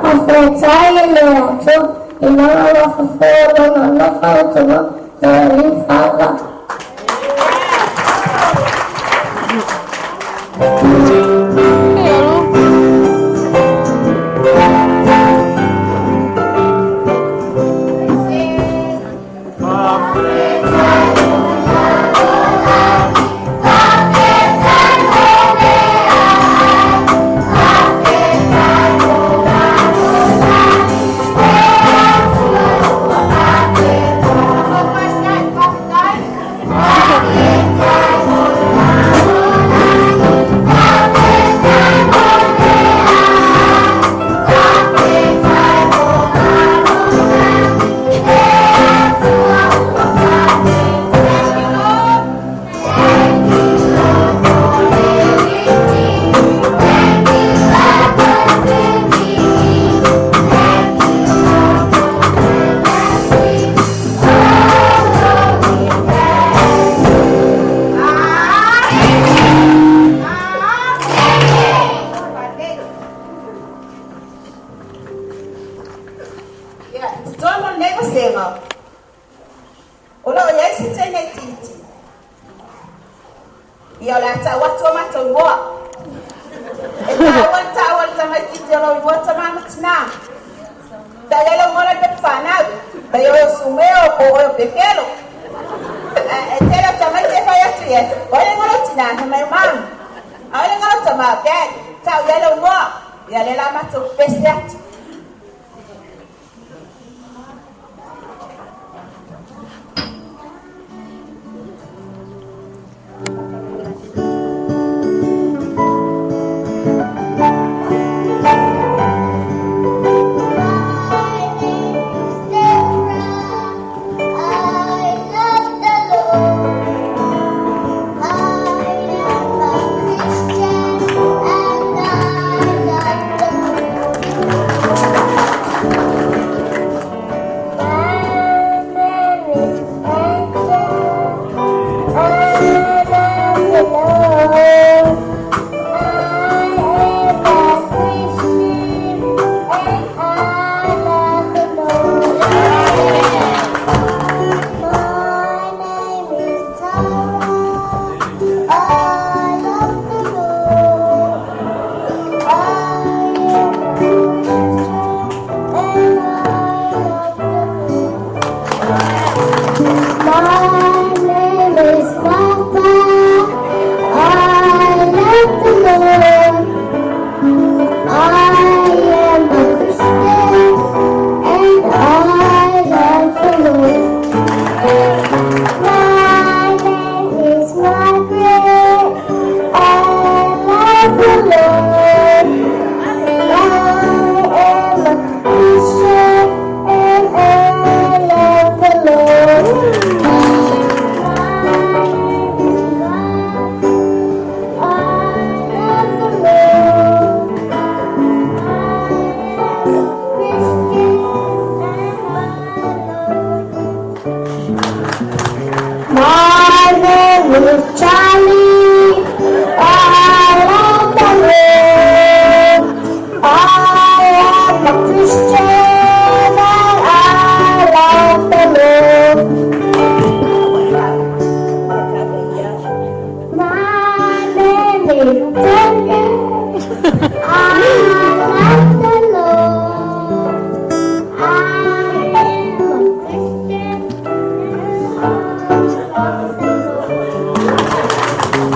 Faafetai i le Atua i Lona alofa foi o Lona alofa ua le alii faavaa. Ia, i totonu o lenei vasega, o lo o i ai se teine itiiti. Ia, o le a tau atu o matou igoa. E taua le taua o le tamaitiiti o lou igoa tama ma tinā. Tau i ai lou igoa la i le pepa fanau. Pei o oe o Sumeo po o oe o Pekelo. E tele o tamaiti e fai atu i ai, o ai le igoa o lou tinā? Fai mai o Mami. A o ai le igoa o lou tama? Dad. Tau i ai lou igoa. Ia, lea la matou pepesi atu. My name is Deborah. I love the Lord. I am a Christian and I love the Lord. My name is Angel. I love the Lord. I am a Christian and I love the Lord. My name is Tara. I love the Lord. I am a Christian and I love the Lord. My name is Martha. I love the Lord. I am a Christian and I love the Lord. My name is Margaret. I love the Lord. I am a Christian and I love the Lord. My name is Mark. I love the Lord. I am a Christian and I love the Lord. My name is Charlie. I love the Lord. I am a Christian and I love the Lord. My name is Brenda. I love the Lord. I am a Christian and I love the Lord.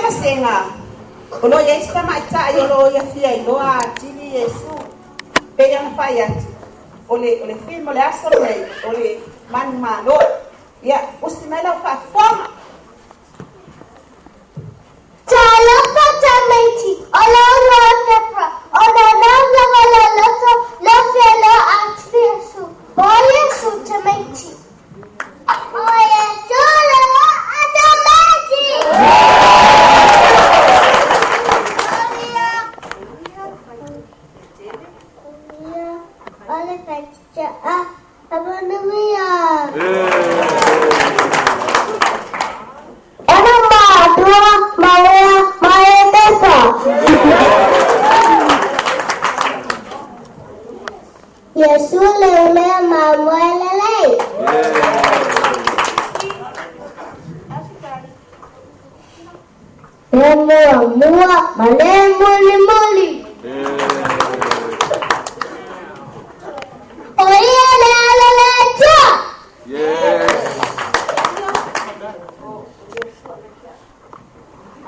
vasega o lo o i ai se tamaitai o lo o ia fia iloa atili Iesu. Pei ona fai atu, o le, o le theme o le aso lenei, o le manumalo. Ia, usi mai lau faafofoga. Talofa tamaiti, o lo lo tepra, o lo lo lo lo lo lo lo fe lo atili Iesu. O Iesu tamaiti. O Iesu lo lo tamaiti. Ona matua mawea maetesa. Yesu leulea mamoelelei. Le mua mua ma le muli muli. O ia le ala le Atua.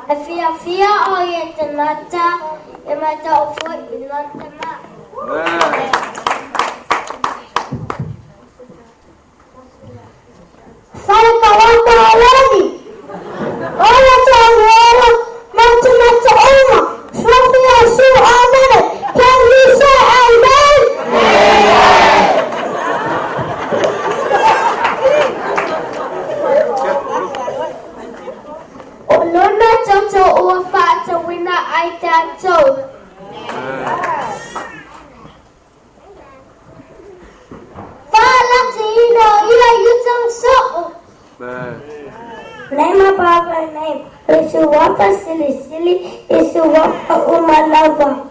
E fiafia o ia tagata e matau foi i lona tama. Fale kawata alani. Ola tauela mata mata uma. Sofia su amene. Can we say amen? O lona toto ua faatauina ai tatou. Faalatiina o ia yutang so'o. Lema baba name. Isu wapa sili sili. Isu wapa uma lava.